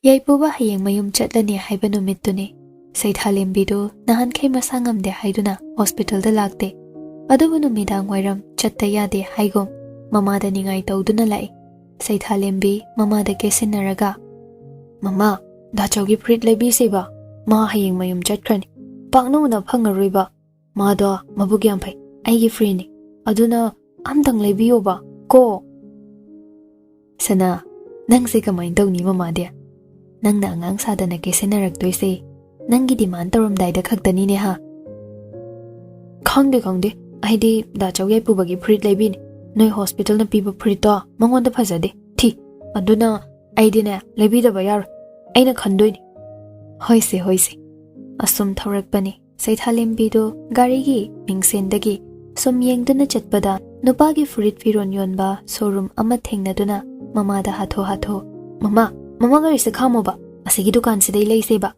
ꯌꯥꯏꯄꯨꯕ ꯍꯌꯦꯡ ꯃꯌꯨꯝ ꯆꯠꯂꯅꯤ ꯍꯥꯏꯕ ꯅꯨꯃꯤꯠꯇꯨꯅꯤ꯫ ꯁꯩꯊꯥꯂꯦꯝꯕꯤꯗꯨ ꯅꯍꯥꯟꯈꯩ ꯃꯁꯥ ꯉꯝꯗꯦ ꯍꯥꯏꯗꯨꯅ ꯍꯣꯁꯄꯤꯇꯥꯜꯗ ꯂꯥꯛꯇꯦ꯫ ꯑꯗꯨꯕꯨ ꯅꯨꯃꯤꯗꯥꯡ ꯋꯥꯏꯔꯝ ꯆꯠꯇ ꯌꯥꯗꯦ ꯍꯥꯏꯒꯨꯝ ꯃꯃꯥꯗ ꯅꯤꯡꯉꯥꯏ ꯇꯧꯗꯨꯅ ꯂꯥꯛꯏ꯫ ꯁꯩꯊꯥꯂꯦꯝꯕꯤ ꯃꯃꯥꯗ ꯀꯦꯁꯤꯟꯅꯔꯒ, "ꯃꯃꯥ, ꯗꯥꯆꯧꯒꯤ ꯐꯨꯔꯤꯠ ꯂꯩꯕꯤꯁꯦꯕ꯫ ꯃꯥ ꯍꯌꯦꯡ ꯃꯌꯨꯝ ꯆꯠꯈ꯭ꯔꯅꯤ꯫ ꯄꯥꯛꯅ ꯎꯅ ꯐꯪꯉꯔꯣꯏꯕ꯫ ꯃꯥꯗꯣ ꯃꯕꯨꯛ ꯌꯥꯝ ꯐꯩ꯫ ꯑꯩꯒꯤ ꯐ꯭ꯔꯦꯟꯅꯤ꯫ ꯑꯗꯨꯅ ꯑꯝꯇꯪ ꯂꯩꯕꯤꯌꯣꯕ ꯀꯣ꯫" "ꯁꯅꯥ, ꯅꯪꯁꯦ ꯀꯃꯥꯏꯅ ꯇꯧꯅꯤ ꯃꯃꯥꯗꯤ? ꯅꯪꯅ ꯑꯉꯥꯡ ꯁꯥꯗꯅ ꯀꯦꯁꯤꯟꯅꯔꯛꯇꯣꯏꯁꯦ ꯅꯪꯒꯤ ꯗꯤꯃꯥꯟ ꯇꯧꯔꯝꯗꯥꯏꯗ ꯈꯛꯇꯅꯤꯅꯦ ꯍꯥ?" "ꯈꯪꯗꯦ, ꯈꯪꯗꯦ꯫ ꯑꯩꯗꯤ ꯗꯥꯆꯧ ꯌꯥꯏꯄꯨꯕꯒꯤ ꯐꯨꯔꯤꯠ ꯂꯩꯕꯤꯅꯤ꯫ ꯅꯣꯏ ꯍꯣꯁꯄꯤꯇꯥꯜꯅ ꯄꯤꯕ ꯐꯨꯔꯤꯠꯇꯣ ꯃꯉꯣꯟꯗ ꯐꯖꯗꯦ, ꯊꯤ꯫ ꯑꯗꯨꯅ ꯑꯩꯗꯤꯅꯦ, ꯂꯩꯕꯤꯗꯕ ꯌꯥꯔꯣꯏ꯫ ꯑꯩꯅ ꯈꯟꯗꯣꯏꯅꯤ꯫" "ꯍꯣꯏꯁꯦ, ꯍꯣꯏꯁꯦ꯫" ꯑꯁꯨꯝ ꯊꯧꯔꯛꯄꯅꯤ꯫ ꯁꯩꯊꯥꯂꯦꯝꯕꯤꯗꯨ ꯒꯥꯔꯤꯒꯤ ꯃꯤꯡꯁꯦꯟꯗꯒꯤ ꯁꯨꯝ ꯌꯦꯡꯗꯨꯅ ꯆꯠꯄꯗ ꯅꯨꯄꯥꯒꯤ ꯐꯨꯔꯤꯠ ꯐꯤꯔꯣꯟ ꯌꯣꯟꯕ ꯁꯣꯔꯨꯝ ꯑꯃ ꯊꯦꯡꯅꯗꯨꯅ ꯃꯃꯥꯗ ꯍꯥꯊꯨ ꯍꯥꯊꯨ, "ꯃꯃꯥ, ꯃꯃꯥ ꯒꯥꯔꯤꯁꯦ ꯈꯥꯝꯃꯣꯕ, ꯑꯁꯤꯒꯤ ꯗꯨꯀꯥꯟꯁꯤꯗꯩ ꯂꯩꯁꯦꯕ꯫"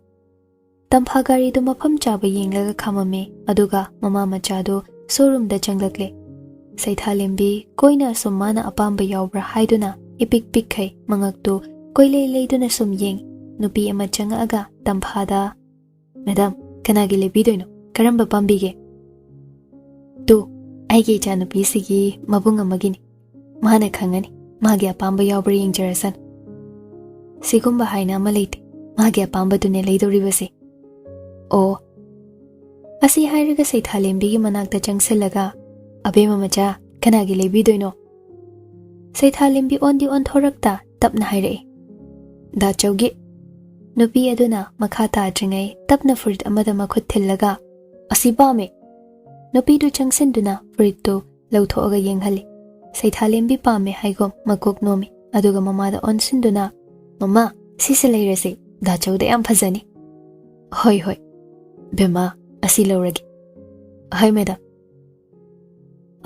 ꯇꯝꯐꯥ ꯒꯥꯔꯤꯗꯨ ꯃꯐꯝ ꯆꯥꯕ ꯌꯦꯡꯂꯒ ꯈꯥꯝꯃꯝꯃꯦ, ꯑꯗꯨꯒ ꯃꯃꯥ ꯃꯆꯥꯗꯨ ꯁꯣꯔꯨꯝꯗ ꯆꯪꯂꯛꯂꯦ꯫ ꯁꯩꯊꯥꯂꯦꯝꯕꯤ ꯀꯣꯏꯅ ꯑꯁꯨꯝ ꯃꯥꯅ ꯑꯄꯥꯝꯕ ꯌꯥꯎꯕ꯭ꯔꯥ ꯍꯥꯏꯗꯨꯅ ꯏꯄꯤꯛ ꯄꯤꯛꯈꯩ ꯃꯉꯛꯇꯨ ꯀꯣꯏꯂꯩ ꯂꯩꯗꯨꯅ ꯁꯨꯝ ꯌꯦꯡ꯫ ꯅꯨꯄꯤ ꯑꯃ ꯆꯪꯉꯛꯑꯒ ꯇꯝꯐꯥꯗ, "ꯃꯦꯗꯥꯝ, ꯀꯅꯥꯒꯤ ꯂꯩꯕꯤꯗꯣꯏꯅꯣ? ꯀꯔꯝꯕ ꯄꯥꯝꯕꯤꯒꯦ?" "ꯇꯨ, ꯑꯩꯒꯤ ꯏꯆꯥꯅꯨꯄꯤꯁꯤꯒꯤ ꯃꯕꯨꯡ ꯑꯃꯒꯤꯅꯤ꯫ ꯃꯥꯅ ꯈꯪꯉꯅꯤ, ꯃꯥꯒꯤ ꯑꯄꯥꯝꯕ ꯌꯥꯎꯕ꯭ꯔꯥ ꯌꯦꯡꯖꯔꯁꯅꯨ꯫ ꯁꯤꯒꯨꯝꯕ ꯍꯥꯏꯅ ꯑꯃ ꯂꯩꯇꯦ, ꯃꯥꯒꯤ ꯑꯄꯥꯝꯕꯗꯨꯅꯦ ꯂꯩꯗꯧꯔꯤꯕꯁꯦ꯫" "ꯑꯣ꯫" ꯑꯁꯤ ꯍꯥꯏꯔꯒ ꯁꯩꯊꯥꯂꯦꯝꯕꯤꯒꯤ ꯃꯅꯥꯛꯇ ꯆꯪꯁꯤꯜꯂꯒ, "ꯑꯕꯦꯝꯃ ꯃꯆꯥ, ꯀꯅꯥꯒꯤ ꯂꯩꯕꯤꯗꯣꯏꯅꯣ?" ꯁꯩꯊꯥꯂꯦꯝꯕꯤ ꯑꯣꯟꯗꯤ ꯑꯣꯟꯊꯣꯔꯛꯇ ꯇꯞꯅ ꯍꯥꯏꯔꯛꯏ, "ꯗꯥꯆꯧꯒꯤ꯫" ꯅꯨꯄꯤ ꯑꯗꯨꯅ ꯃꯈꯥ ꯇꯥꯗ꯭ꯔꯤꯉꯩ ꯇꯞꯅ ꯐꯨꯔꯤꯠ ꯑꯃꯗ ꯃꯈꯨꯠ ꯊꯤꯜꯂꯒ, "ꯑꯁꯤ ꯄꯥꯝꯃꯦ꯫" ꯅꯨꯄꯤꯗꯨ ꯆꯪꯁꯤꯟꯗꯨꯅ ꯐꯨꯔꯤꯠꯇꯨ ꯂꯧꯊꯣꯛꯑꯒ ꯌꯦꯡꯍꯜꯂꯤ꯫ ꯁꯩꯊꯥꯂꯦꯝꯕꯤ ꯄꯥꯝꯃꯦ ꯍꯥꯏꯒꯨꯝ ꯃꯀꯣꯛ ꯅꯣꯝꯃꯤ, ꯑꯗꯨꯒ ꯃꯃꯥꯗ ꯑꯣꯟꯁꯤꯟꯗꯨꯅ, "ꯃꯃꯥ, ꯁꯤꯁꯦ ꯂꯩꯔꯁꯤ, ꯗꯥꯆꯧꯗ ꯌꯥꯝ ꯐꯖꯅꯤ꯫" "ꯍꯣꯏ, ꯍꯣꯏ꯫ ꯕꯦꯝꯃ, ꯑꯁꯤ ꯂꯧꯔꯒꯦ꯫" "ꯍꯣꯏ, ꯃꯦꯗꯥꯝ꯫"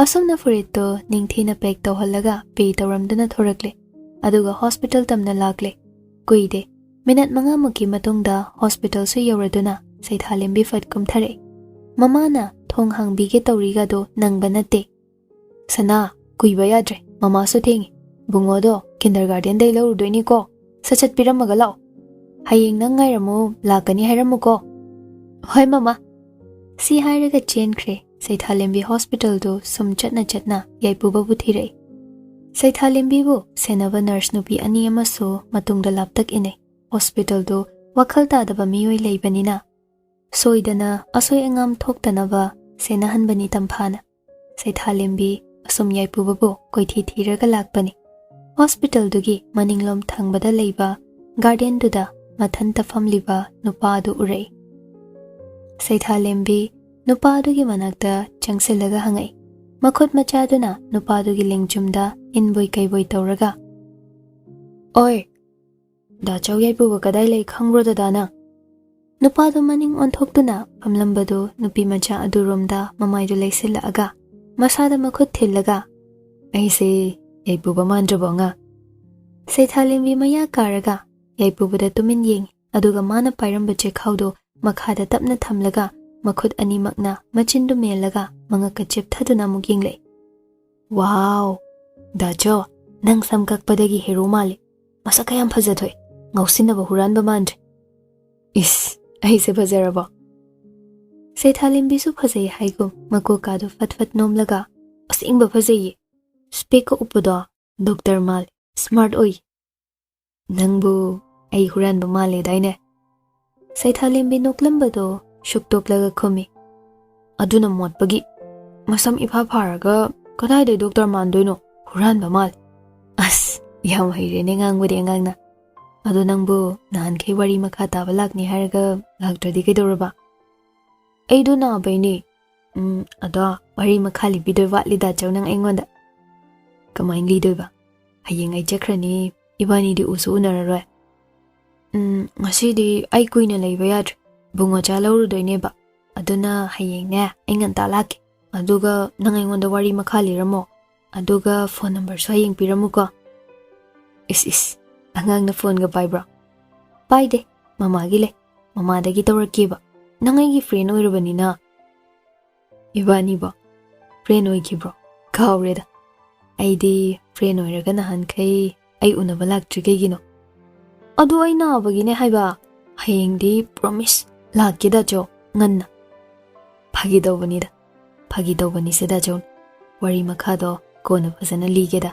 ꯑꯁꯨꯝꯅ ꯐꯨꯔꯤꯠꯇꯨ ꯅꯤꯡꯊꯤꯅ ꯄꯦꯛ ꯇꯧꯍꯜꯂꯒ ꯄꯦ ꯇꯧꯔꯝꯗꯨꯅ ꯊꯣꯔꯛꯂꯦ, ꯑꯗꯨꯒ ꯍꯣꯁꯄꯤꯇꯥꯜ ꯇꯝꯅ ꯂꯥꯛꯂꯦ꯫ ꯀꯨꯏꯗꯦ, ꯃꯤꯅꯠ ꯃꯉꯥꯃꯨꯛꯀꯤ ꯃꯇꯨꯡꯗ ꯍꯣꯁꯄꯤꯇꯥꯜꯁꯨ ꯌꯧꯔꯗꯨꯅ ꯁꯩꯊꯥꯂꯦꯝꯕꯤ ꯐꯠ ꯀꯨꯝꯊꯔꯛꯏ꯫ ꯃꯃꯥꯅ ꯊꯣꯡ ꯍꯥꯡꯕꯤꯒꯦ ꯇꯧꯔꯤꯒꯗꯣ ꯅꯪꯕ ꯅꯠꯇꯦ꯫ "ꯁꯅꯥ, ꯀꯨꯏꯕ ꯌꯥꯗ꯭ꯔꯦ, ꯃꯃꯥꯁꯨ ꯊꯦꯡꯉꯤ꯫ ꯕꯨꯡꯉꯣꯗꯣ ꯀꯤꯟꯗꯔ ꯒꯥꯔꯗꯦꯟꯗꯩ ꯂꯧꯔꯨꯗꯣꯏꯅꯤꯀꯣ꯫ ꯁꯠ ꯁꯠ ꯄꯤꯔꯝꯃꯒ ꯂꯥꯛꯑꯣ꯫ ꯍꯌꯦꯡ ꯅꯪ ꯉꯥꯏꯔꯝꯃꯨ, ꯂꯥꯛꯀꯅꯤ ꯍꯥꯏꯔꯝꯃꯨꯀꯣ꯫" "ꯍꯣꯏ, ꯃꯃꯥ꯫" ꯁꯤ ꯍꯥꯏꯔꯒ ꯆꯦꯟꯈ꯭ꯔꯦ꯫ ꯁꯩꯊꯥꯂꯦꯝꯕꯤ ꯍꯣꯁꯄꯤꯇꯥꯜꯗꯨ ꯁꯨꯝ ꯆꯠꯅ ꯆꯠꯅ ꯌꯥꯏꯄꯨꯕꯕꯨ ꯊꯤꯔꯛꯏ꯫ ꯁꯩꯊꯥꯂꯦꯝꯕꯤꯕꯨ ꯁꯦꯟꯅꯕ ꯅꯔꯁ ꯅꯨꯄꯤ ꯑꯅꯤ ꯑꯃꯁꯨ ꯃꯇꯨꯡꯗ ꯂꯥꯞꯇꯛ ꯏꯟꯅꯩ꯫ ꯍꯣꯁꯄꯤꯇꯥꯜꯗꯨ ꯋꯥꯈꯜ ꯇꯥꯗꯕ ꯃꯤꯑꯣꯏ ꯂꯩꯕꯅꯤꯅ ꯁꯣꯏꯗꯅ ꯑꯁꯣꯏ ꯑꯉꯥꯝ ꯊꯣꯛꯇꯅꯕ ꯁꯦꯟꯅꯍꯟꯕꯅꯤ ꯇꯝꯐꯥꯅ꯫ ꯁꯩꯊꯥꯂꯦꯝꯕꯤ ꯑꯁꯨꯝ ꯌꯥꯏꯄꯨꯕꯕꯨ ꯀꯣꯏꯊꯤ ꯊꯤꯔꯒ ꯂꯥꯛꯄꯅꯤ꯫ ꯍꯣꯁꯄꯤꯇꯥꯜꯗꯨꯒꯤ ꯃꯅꯤꯡꯂꯣꯝ ꯊꯪꯕꯗ ꯂꯩꯕ ꯒꯥꯔꯗꯦꯟꯗꯨꯗ ꯃꯊꯟꯇ ꯐꯝꯂꯤꯕ ꯅꯨꯄꯥ ꯑꯗꯨ ꯎꯔꯛꯏ꯫ ꯁꯩꯊꯥꯂꯦꯝꯕꯤ ꯅꯨꯄꯥ ꯑꯗꯨꯒꯤ ꯃꯅꯥꯛꯇ ꯆꯪꯁꯤꯜꯂꯒ ꯍꯪꯉꯛꯏ꯫ ꯃꯈꯨꯠ ꯃꯆꯥꯗꯨꯅ ꯅꯨꯄꯥꯗꯨꯒꯤ ꯂꯦꯡꯖꯨꯝꯗ ꯏꯟꯕꯣꯏ ꯀꯩꯕꯣꯏ ꯇꯧꯔꯒ, "ꯑꯣꯏ, ꯗꯥ ꯆꯧ ꯌꯥꯏꯄꯨꯕ ꯀꯗꯥꯏ ꯂꯩ ꯈꯪꯕ꯭ꯔꯣ ꯗꯗꯥ ꯅꯪ?" ꯅꯨꯄꯥꯗꯨ ꯃꯅꯤꯡ ꯑꯣꯟꯊꯣꯛꯇꯨꯅ ꯐꯝꯂꯝꯕꯗꯨ ꯅꯨꯄꯤ ꯃꯆꯥ ꯑꯗꯨꯔꯣꯝꯗ ꯃꯃꯥꯏꯗꯨ ꯂꯩꯁꯤꯜꯂꯛꯑꯒ ꯃꯁꯥꯗ ꯃꯈꯨꯠ ꯊꯤꯜꯂꯒ, "ꯑꯩꯁꯦ ꯌꯥꯏꯄꯨꯕ ꯃꯥꯟꯗ꯭ꯔꯕꯣ ꯑꯉꯥꯡ?" ꯁꯩꯊꯥꯂꯦꯝꯕꯤ ꯃꯌꯥ ꯀꯥꯔꯒ ꯌꯥꯏꯄꯨꯕꯗ ꯇꯨꯃꯤꯟ ꯌꯦꯡꯉꯤ, ꯑꯗꯨꯒ ꯃꯥꯅ ꯄꯥꯏꯔꯝꯕ ꯆꯦꯈꯥꯎꯗꯨ ꯃꯈꯥꯗ ꯇꯞꯅ ꯊꯝꯂꯒ ꯃꯈꯨꯠ ꯑꯅꯤꯃꯛꯅ ꯃꯆꯤꯟꯗꯨ ꯃꯦꯜꯂꯒ ꯃꯉꯛꯀ ꯆꯦꯞꯊꯗꯨꯅ ꯑꯃꯨꯛ ꯌꯦꯡꯂꯛꯏ꯫ "ꯋꯥꯎ, ꯗꯥ ꯆꯧ, ꯅꯪ ꯁꯝ ꯀꯛꯄꯗꯒꯤ ꯍꯦꯔꯣ ꯃꯥꯜꯂꯤ꯫ ꯃꯁꯛꯀ ꯌꯥꯝ ꯐꯖꯊꯣꯛꯑꯦ꯫ ꯉꯥꯎꯁꯤꯟꯅꯕ ꯍꯨꯔꯥꯟꯕ ꯃꯥꯟꯗ꯭ꯔꯦ꯫" "ꯏꯁ, ꯑꯩꯁꯦ ꯐꯖꯔꯕꯣ?" ꯁꯩꯊꯥꯂꯦꯝꯕꯤꯁꯨ ꯐꯖꯩ ꯍꯥꯏꯒꯨꯝ ꯃꯀꯣꯛꯀꯥꯗꯨ ꯐꯠ ꯐꯠ ꯅꯣꯝꯂꯒ, "ꯑꯁꯦꯡꯕ ꯐꯖꯩꯌꯦ꯫ ꯁ꯭ꯄꯦꯛꯀ ꯎꯞꯄꯗꯣ ꯗꯣꯛꯇꯔ ꯃꯥꯜꯂꯦ, ꯁ꯭ꯃꯥꯔꯠ ꯑꯣꯏ꯫" "ꯅꯪꯕꯨ ꯑꯩ ꯍꯨꯔꯥꯟꯕ ꯃꯥꯜꯂꯦꯗꯥꯏꯅꯦ?" ꯁꯩꯊꯥꯂꯦꯝꯕꯤ ꯅꯣꯛꯂꯝꯕꯗꯣ ꯁꯨꯛꯇꯣꯛꯂꯒ ꯈꯨꯝꯃꯤ꯫ "ꯑꯗꯨꯅ ꯃꯣꯠꯄꯒꯤ꯫ ꯃꯁꯝ ꯏꯐꯥ ꯐꯥꯔꯒ ꯀꯗꯥꯏꯗꯩ ꯗꯣꯛꯇꯔ ꯃꯥꯟꯗꯣꯏꯅꯣ? ꯍꯨꯔꯥꯟꯕ ꯃꯥꯜꯂꯦ꯫" "ꯑꯁ, ꯌꯥꯝ ꯍꯩꯔꯦꯅꯦ ꯉꯥꯡꯕꯗꯤ ꯑꯉꯥꯡꯅ꯫ ꯑꯗꯣ ꯅꯪꯕꯨ ꯅꯍꯥꯟꯈꯩ ꯋꯥꯔꯤ ꯃꯈꯥ ꯇꯥꯕ ꯂꯥꯛꯅꯤ ꯍꯥꯏꯔꯒ ꯂꯥꯛꯇ꯭ꯔꯗꯤ ꯀꯩꯗꯧꯔꯕ?" "ꯑꯩꯗꯣ ꯅꯥꯕꯩꯅꯦ꯫" "ꯎꯝ, ꯑꯗꯣ ꯋꯥꯔꯤ ꯃꯈꯥ ꯂꯤꯕꯤꯗꯣꯏ ꯋꯥꯠꯂꯤꯗ ꯆꯧ ꯅꯪ ꯑꯩꯉꯣꯟꯗ꯫" "ꯀꯃꯥꯏꯅ ꯂꯤꯗꯣꯏꯕ? ꯍꯌꯦꯡ ꯑꯩ ꯆꯠꯈ꯭ꯔꯅꯤ, ꯏꯕꯥꯅꯤꯗꯤ ꯎꯁꯨ ꯎꯅꯔꯔꯣꯏ꯫" "ꯎꯝ, ꯉꯁꯤꯗꯤ ꯑꯩ ꯀꯨꯏꯅ ꯂꯩꯕ ꯌꯥꯗ꯭ꯔꯦ꯫ ꯕꯨꯡꯉꯣꯆꯥ ꯂꯧꯔꯨꯗꯣꯏꯅꯦꯕ꯫ ꯑꯗꯨꯅ ꯍꯌꯦꯡꯅꯦ ꯑꯩ ꯉꯟꯇꯥ ꯂꯥꯛꯀꯦ꯫ ꯑꯗꯨꯒ ꯅꯪ ꯑꯩꯉꯣꯟꯗ ꯋꯥꯔꯤ ꯃꯈꯥ ꯂꯤꯔꯝꯃꯣ꯫ ꯑꯗꯨꯒ ꯐꯣꯟ ꯅꯝꯕꯔꯁꯨ ꯍꯌꯦꯡ ꯄꯤꯔꯝꯃꯨꯀꯣ꯫" "ꯏꯁ, ꯏꯁ, ꯑꯉꯥꯡꯅ ꯐꯣꯟꯒ ꯄꯥꯏꯕ꯭ꯔꯣ?" "ꯄꯥꯏꯗꯦ, ꯃꯃꯥꯒꯤ ꯂꯩ꯫ ꯃꯃꯥꯗꯒꯤ ꯇꯧꯔꯛꯀꯦꯕ꯫ ꯅꯪ ꯑꯩꯒꯤ ꯐ꯭ꯔꯦꯟ ꯑꯣꯏꯔꯕꯅꯤꯅ꯫" "ꯏꯕꯥꯅꯤꯕꯣ ꯐ꯭ꯔꯦꯟ ꯑꯣꯏꯈꯤꯕ꯭ꯔꯣ? ꯀꯥꯎꯔꯦꯗ꯫ ꯑꯩꯗꯤ ꯐ꯭ꯔꯦꯟ ꯑꯣꯏꯔꯒ ꯅꯍꯥꯟꯈꯩ ꯑꯩ ꯎꯅꯕ ꯂꯥꯛꯇ꯭ꯔꯤ ꯀꯩꯒꯤꯅꯣ?" "ꯑꯗꯨ ꯑꯩ ꯅꯥꯕꯒꯤꯅꯦ ꯍꯥꯏꯕ꯫ ꯍꯌꯦꯡꯗꯤ ꯄ꯭ꯔꯣꯃꯤꯁ ꯂꯥꯛꯀꯦ ꯗꯥꯆꯧ꯫ ꯉꯟꯅ꯫ "ꯐꯥꯒꯤ ꯇꯧꯕꯅꯤꯗ, ꯐꯥꯒꯤ ꯇꯧꯕꯅꯤꯁꯦ ꯗꯥꯆꯧ꯫ ꯋꯥꯔꯤ ꯃꯈꯥꯗꯣ ꯀꯣꯟꯅ ꯐꯖꯅ ꯂꯤꯒꯦꯗ꯫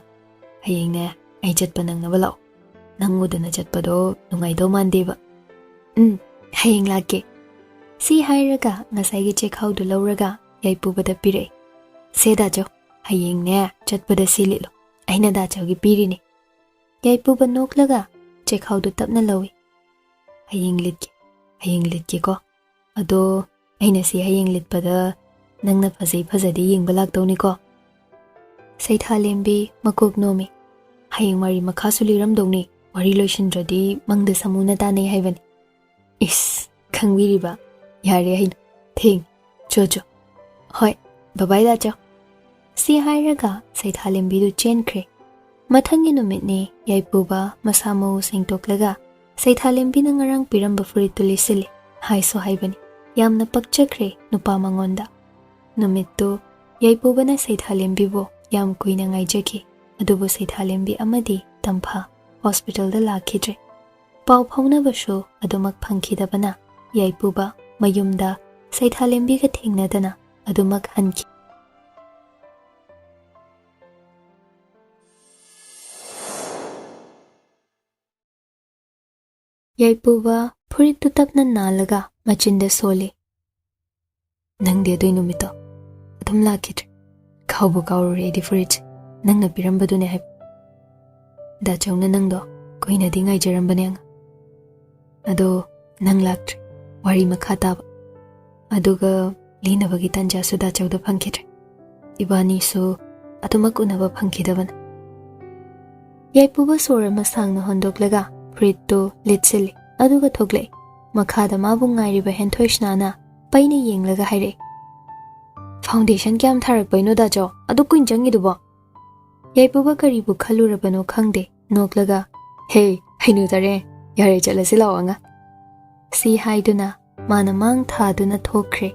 ꯍꯌꯦꯡꯅꯦ ꯑꯩ ꯆꯠꯄ ꯅꯪꯅꯕ ꯂꯥꯛꯑꯣ꯫ ꯅꯪ ꯎꯗꯅ ꯆꯠꯄꯗꯣ ꯅꯨꯡꯉꯥꯏꯗꯧ ꯃꯥꯟꯗꯦꯕ꯫" "ꯎꯝ, ꯍꯌꯦꯡ ꯂꯥꯛꯀꯦ꯫" ꯁꯤ ꯍꯥꯏꯔꯒ ꯉꯁꯥꯏꯒꯤ ꯆꯦꯈꯥꯎꯗꯨ ꯂꯧꯔꯒ ꯌꯥꯏꯄꯨꯕꯗ ꯄꯤꯔꯛꯑꯦ꯫ "ꯁꯦ ꯗꯥꯆꯧ, ꯍꯌꯦꯡꯅꯦ ꯆꯠꯄꯗ ꯁꯤ ꯂꯤꯠꯂꯣ꯫ ꯑꯩꯅ ꯗꯥꯆꯧꯒꯤ ꯄꯤꯔꯤꯅꯦ꯫" ꯌꯥꯏꯄꯨꯕ ꯅꯣꯛꯂꯒ ꯆꯦꯈꯥꯎꯗꯨ ꯇꯞꯅ ꯂꯧꯏ꯫ "ꯍꯌꯦꯡ ꯂꯤꯠꯀꯦ, ꯍꯌꯦꯡ ꯂꯤꯠꯀꯦꯀꯣ꯫ ꯑꯗꯣ ꯑꯩꯅ ꯁꯤ ꯍꯌꯦꯡ ꯂꯤꯠꯄꯗ ꯅꯪꯅ ꯐꯖꯩ ꯐꯖꯗꯦ ꯌꯦꯡꯕ ꯂꯥꯛꯇꯧꯅꯤꯀꯣ꯫" ꯁꯩꯊꯥꯂꯦꯝꯕꯤ ꯃꯀꯣꯛ ꯅꯣꯝꯃꯤ꯫ "ꯍꯌꯦꯡ ꯋꯥꯔꯤ ꯃꯈꯥꯁꯨ ꯂꯤꯔꯝꯗꯧꯅꯤ, ꯋꯥꯔꯤ ꯂꯣꯏꯁꯤꯟꯗ꯭ꯔꯗꯤ ꯃꯪꯗ ꯁꯥꯃꯨꯅ ꯇꯥꯟꯅꯩ ꯍꯥꯏꯕꯅꯤ꯫" "ꯏꯁ, ꯈꯪꯕꯤꯔꯤꯕ? ꯌꯥꯔꯦ ꯍꯩꯅꯨ, ꯊꯦꯡ, ꯆꯣ ꯆꯣ꯫ ꯍꯣꯏ, ꯕꯕꯥꯏ ꯗꯥꯆꯧ꯫" ꯁꯤ ꯍꯥꯏꯔꯒ ꯁꯩꯊꯥꯂꯦꯝꯕꯤꯗꯨ ꯆꯦꯟꯈ꯭ꯔꯦ꯫ ꯃꯊꯪꯒꯤ ꯅꯨꯃꯤꯠꯅꯤ ꯌꯥꯏꯄꯨꯕ ꯃꯁꯥ ꯃꯎ ꯁꯦꯡꯗꯣꯛꯂꯒ ꯁꯩꯊꯥꯂꯦꯝꯕꯤꯅ ꯉꯔꯥꯡ ꯄꯤꯔꯝꯕ ꯐꯨꯔꯤꯠꯇꯨ ꯂꯤꯠꯁꯤꯜꯂꯤ꯫ ꯍꯥꯏꯁꯨ ꯍꯥꯏꯕꯅꯤ, ꯌꯥꯝꯅ ꯄꯛꯆꯈ꯭ꯔꯦ ꯅꯨꯄꯥ ꯃꯉꯣꯟꯗ꯫ ꯅꯨꯃꯤꯠꯇꯨ ꯌꯥꯏꯄꯨꯕꯅ ꯁꯩꯊꯥꯂꯦꯝꯕꯤꯕꯨ ꯌꯥꯝ ꯀꯨꯏꯅ ꯉꯥꯏꯖꯈꯤ, ꯑꯗꯨꯕꯨ ꯁꯩꯊꯥꯂꯦꯝꯕꯤ ꯑꯃꯗꯤ ꯇꯝꯐꯥ ꯍꯣꯁꯄꯤꯇꯥꯜꯗ ꯂꯥꯛꯈꯤꯗ꯭ꯔꯦ꯫ ꯄꯥꯎ ꯐꯥꯎꯅꯕꯁꯨ ꯑꯗꯨꯃꯛ ꯐꯪꯈꯤꯗꯕꯅ ꯌꯥꯏꯄꯨꯕ ꯃꯌꯨꯝꯗ ꯁꯩꯊꯥꯂꯦꯝꯕꯤꯒ ꯊꯦꯡꯅꯗꯅ ꯑꯗꯨꯃꯛ ꯍꯟꯈꯤ꯫ ꯌꯥꯏꯄꯨꯕ ꯐꯨꯔꯤꯠꯇꯨ ꯇꯞꯅ ꯅꯥꯜꯂꯒ ꯃꯆꯤꯟꯗ ꯁꯣꯜꯂꯤ꯫ "ꯅꯪꯗꯤ ꯑꯗꯨꯏ ꯅꯨꯃꯤꯠꯇꯣ ꯑꯗꯨꯝ ꯂꯥꯛꯈꯤꯗ꯭ꯔꯦ꯫ ꯀꯥꯎꯕꯨ ꯀꯥꯎꯔꯨꯔꯦ ꯑꯩꯗꯤ ꯐꯨꯔꯤꯠꯁꯦ ꯅꯪꯅ ꯄꯤꯔꯝꯕꯗꯨꯅꯦ ꯍꯥꯏꯕ꯫ ꯗꯥꯆꯧꯅ ꯅꯪꯗꯣ ꯀꯨꯏꯅꯗꯤ ꯉꯥꯏꯖꯔꯝꯕꯅꯦ ꯑꯉꯥꯡ꯫ ꯑꯗꯣ ꯅꯪ ꯂꯥꯛꯇ꯭ꯔꯦ꯫ ꯋꯥꯔꯤ ꯃꯈꯥ ꯇꯥꯕ ꯑꯗꯨꯒ ꯂꯤꯅꯕꯒꯤ ꯇꯥꯟꯖꯥꯁꯨ ꯗꯥꯆꯧꯗ ꯐꯪꯈꯤꯗ꯭ꯔꯦ꯫ ꯏꯕꯥꯅꯤꯁꯨ ꯑꯗꯨꯃꯛ ꯎꯅꯕ ꯐꯪꯈꯤꯗꯕꯅ꯫" ꯌꯥꯏꯄꯨꯕ ꯁꯣꯔ ꯑꯃ ꯁꯥꯡꯅ ꯍꯣꯟꯗꯣꯛꯂꯒ ꯐꯨꯔꯤꯠꯇꯨ ꯂꯤꯠꯁꯤꯜꯂꯤ, ꯑꯗꯨꯒ ꯊꯣꯛꯂꯛꯏ꯫ ꯃꯈꯥꯗ ꯃꯥꯕꯨ ꯉꯥꯏꯔꯤꯕ ꯍꯦꯟꯊꯣꯏꯁꯅꯥꯅ ꯄꯩꯅ ꯌꯦꯡꯂꯒ ꯍꯥꯏꯔꯛꯏ, "ꯐꯥꯎꯟꯗꯦꯁꯟ ꯀꯌꯥꯝ ꯊꯥꯔꯛꯄꯩꯅꯣ ꯗꯥꯆꯧ? ꯑꯗꯨꯛ ꯀꯨꯏꯅ ꯆꯪꯉꯤꯗꯨꯕꯣ?" ꯌꯥꯏꯄꯨꯕ ꯀꯔꯤꯕꯨ ꯈꯜꯂꯨꯔꯕꯅꯣ ꯈꯪꯗꯦ, ꯅꯣꯛꯂꯒ, "ꯍꯦ, ꯍꯩꯅꯨ ꯇꯔꯦ, ꯌꯥꯔꯦ, ꯆꯠꯂꯁꯤ ꯂꯥꯛꯑꯣ ꯑꯉꯥꯡ꯫" ꯁꯤ ꯍꯥꯏꯗꯨꯅ ꯃꯥꯅ ꯃꯥꯡ ꯊꯥꯗꯨꯅ ꯊꯣꯛꯈ꯭ꯔꯦ꯫